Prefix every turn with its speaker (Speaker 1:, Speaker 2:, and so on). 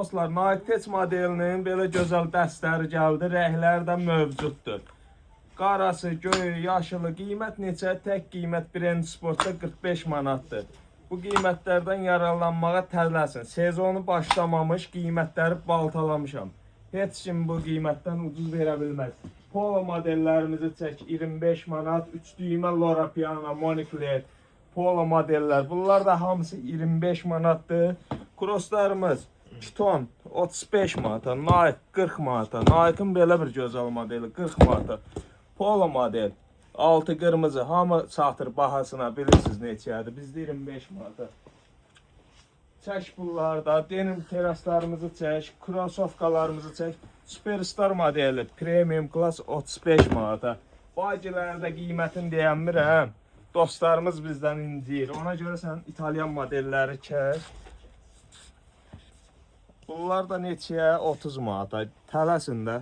Speaker 1: Dostlar, Nike Tech modelinin belə gözəl dəstləri gəldi, rəngləri də mövcuddur. Qarası, göy, yaşılı, qiymət neçə? Tək qiymət Brand Sportda 45 manatdır. Bu qiymətlərdən yararlanmağa tələsin. Sezonu başlamamış qiymətləri baltalamışam. Heç kim bu qiymətdən ucuz verə bilməz. Polo modellərimizi çək 25 manat, 3 düymə Lora Piana, Moncler, Polo modellər. Bunlar da hamısı 25 manatdır. Crosslarımız Kiton 35 manata, Nike 40 manata. Nike-ın belə bir gözəl modeli 40 manata. Polo model altı qırmızı hamı satır bahasına bilirsiniz neçədir. Bizdə 25 manata. Çək bunları da, denim teraslarımızı çək, krosovkalarımızı çək. Superstar modeli premium class 35 manata. Bagiləri də qiymətini deyəmirəm. Dostlarımız bizdən inciyir. Ona görə sən İtalyan modelləri çək. Bunlar da neçəyə? 30 manata. Tələsin də.